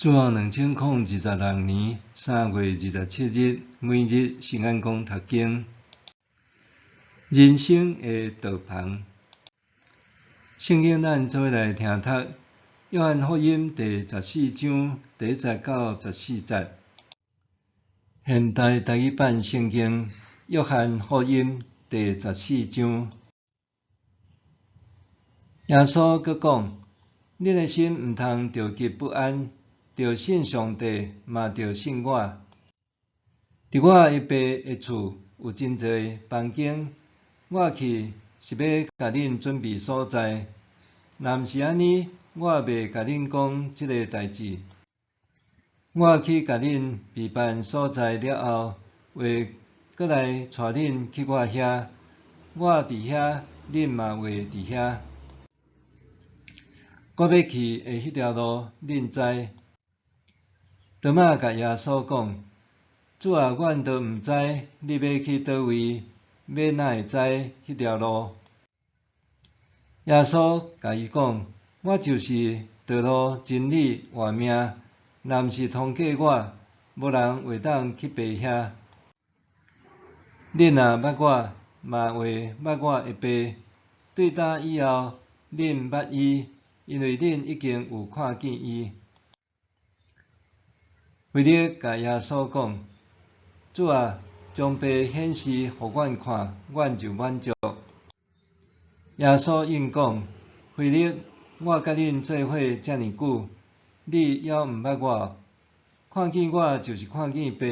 主後2026年3月27日，每日聖安講讀經，人生的道旁。聖經咱做伙來聽讀，約翰福音第十四章第一節到十四節。現代台語版聖經，約翰福音第十四章。耶穌閣講：恁的心毋通著急不安。著信上帝，嘛著信我。佇我的爸的厝有真濟房間，我去是欲共恁準備所在。若毋是按呢，我袂共恁講這个代誌。我去共恁備辦所在了後，會閣來帶恁去我遐。我佇遐，恁嘛會佇遐。我欲去的彼條路，恁知。多瑪共耶穌講：主啊，阮都毋知你欲去佗位，欲哪會知彼條路？耶穌共伊講：我就是道路、真理、活命，若毋是通過我，無人會當去爸遐。恁若捌我，嘛會捌我的爸。對今以後，恁捌伊，因為恁已經有看見伊。腓力共耶穌講：主啊，將爸顯示予阮看，阮就滿足。耶穌應講：腓力，我佮恁做伙遮爾久，你猶毋捌我？看見我就是看見爸，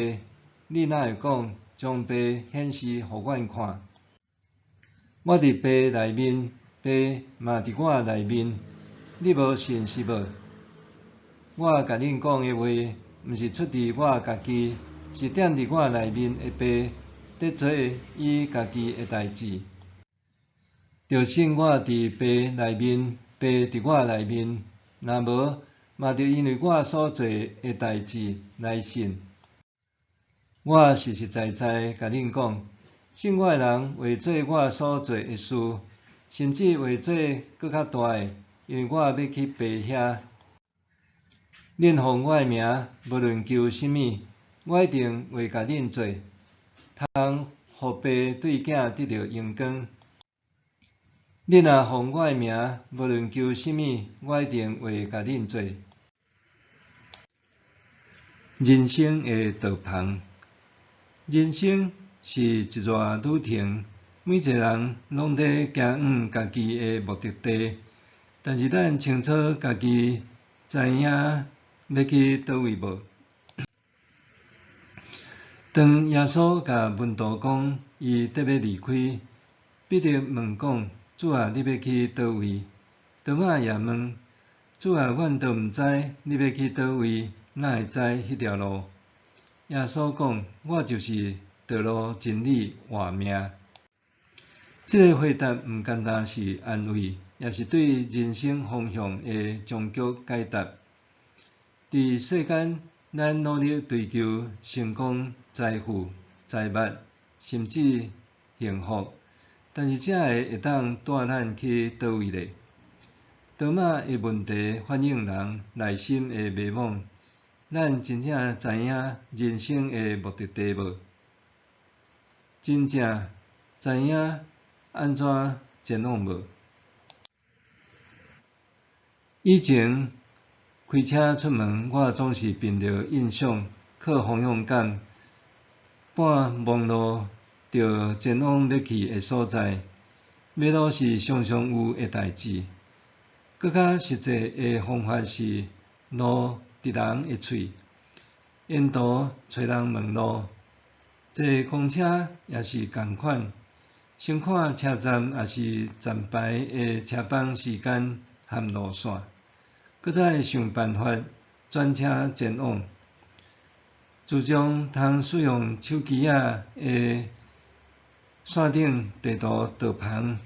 你哪會講將爸顯示予阮看？我佇爸內面，爸嘛佇我內面，你無信是無？我共恁講的話，毋是出佇我家己，是踮佇我內面的爸，佇做伊家己的代誌。著信我佇爸內面，爸佇我內面，若無，嘛著因為我所做的代誌來信。我實實在在共恁講，信我的人會做我所做的事，甚至會做閣較大的，因為我欲去爸遐。恁奉我的名，無論求啥物，我一定會共恁做，通予爸對囝得著榮光。恁若奉我的名，無論求啥物，我一定會共恁做。人生的道旁，人生是一逝旅程，每一个人攏咧行往家己的目的地，但是咱清楚家己知影欲去佗位無？當耶穌共門徒講伊得欲離開，彼得問講：主啊，你欲去佗位？多瑪也問：主啊，阮都毋知你欲去佗位，哪會知彼條路？耶穌講：我就是道路、真理、活命。這个回答毋單單是安慰，也是對人生方向的終極解答。佇世間，咱努力追求成功、財富、財物，甚至幸福，但是這个會當帶咱去佗位咧？多瑪的問題反映人內心的迷惘。咱真正知影人生的目的地無？真正知影按怎前往無？以前開車出門，我總是憑著印象、靠方向感，半盲路就前往欲去的所在。迷路是常常有的代誌。閣較實際的方法是路佇人的喙，沿途揣人問路。坐公車也是仝款，先看車站抑是站牌的車班時間和路線。閣再想辦法轉車前往。自從通使用手機仔的線頂地圖導航，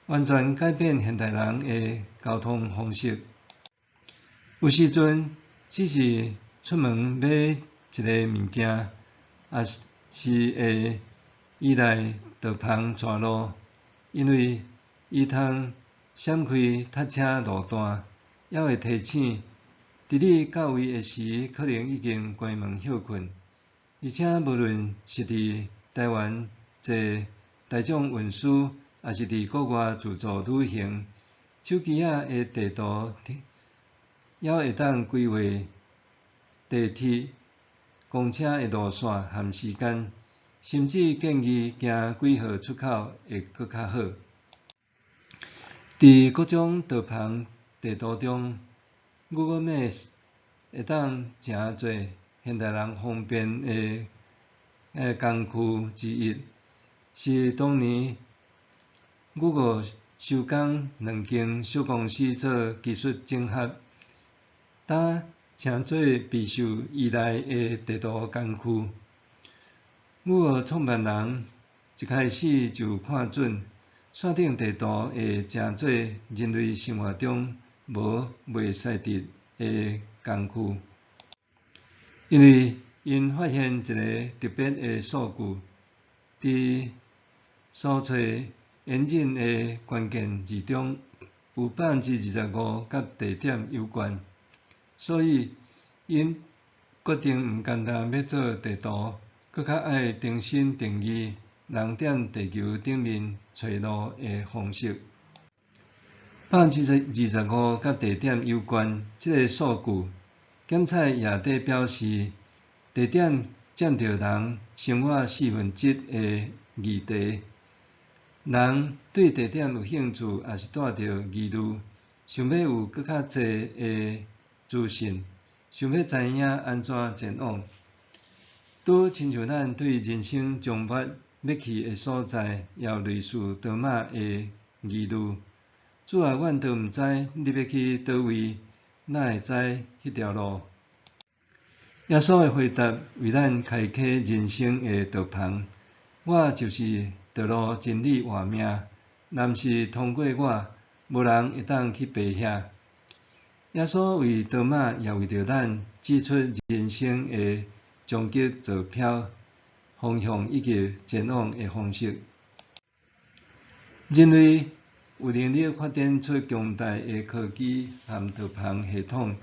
完全改變現代人的交通方式。有時陣只是出門買一个物件，也是會依賴導航帶路，因為伊通閃開塞車路段。猶會提醒佇佇你到位的時，可能已經關門歇睏。而且無論是佇台灣坐大眾運輸，抑是佇國外自助旅行，手機仔的地圖猶會當規劃地鐵、公車的路線和時間，甚至建議行幾號出口會閣較好。佇各種導航地圖中，Google Maps 會當成做現代人方便的工具之一，是當年 Google 收購兩間小公司做技術整合，呾成做備受依賴的地圖工具。Google 創辦人一開始就看準，線頂地圖會成做人類生活中無袂使得的工具，因為𪜶發現一個特別的數據，佇搜揣引擎的關鍵字中，有25%佮地點有關，所以𪜶決定毋干焦欲做地圖，閣較愛重新定義人踮地球頂面揣路的方式。25%佮地點有關，這个數據檢採也佇表示，地點佔著人生活四分之一的議題。人對地點有興趣，抑是帶著疑慮，想欲有閣較濟的資訊，想欲知影按怎前往。拄親像咱對人生終末欲去的所在，也有類似多瑪的疑慮。主啊，阮都毋知你欲去佗位，哪會知彼條路？耶穌的回答為咱開啟人生的導航。我就是道路、真理、活命，若毋是通過我，無人會當去爸遐。耶穌為多瑪，也為著咱指出人生的終極座標、方向以及前往的方式。人類有能力發展出強大的科技和導航系統，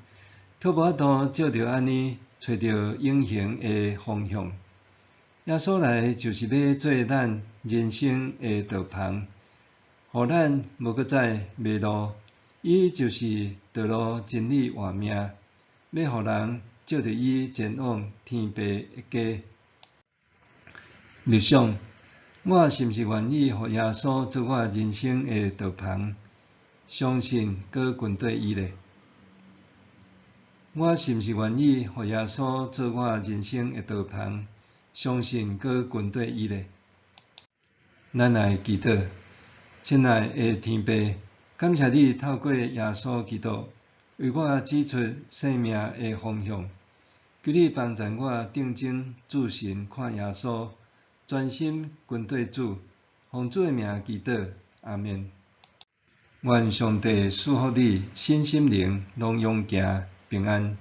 卻無法度照著按呢揣著永恆的方向。耶穌來就是欲做咱人生的導航，予咱無閣再迷路。伊就是道路、真理、活命，欲予人藉著伊前往天父的家。默想，我是毋是願意予耶穌做我人生的導航，相信閣跟綴伊咧？我是毋是願意予耶穌做我人生的導航，相信閣跟綴伊咧？咱來祈禱，親愛的天父，感謝你透過耶穌基督為我指出生命的方向，求你幫助我定睛注神看耶穌，專心跟綴主，奉主的名祈禱，阿們。願上帝賜福你，身心靈攏勇健平安。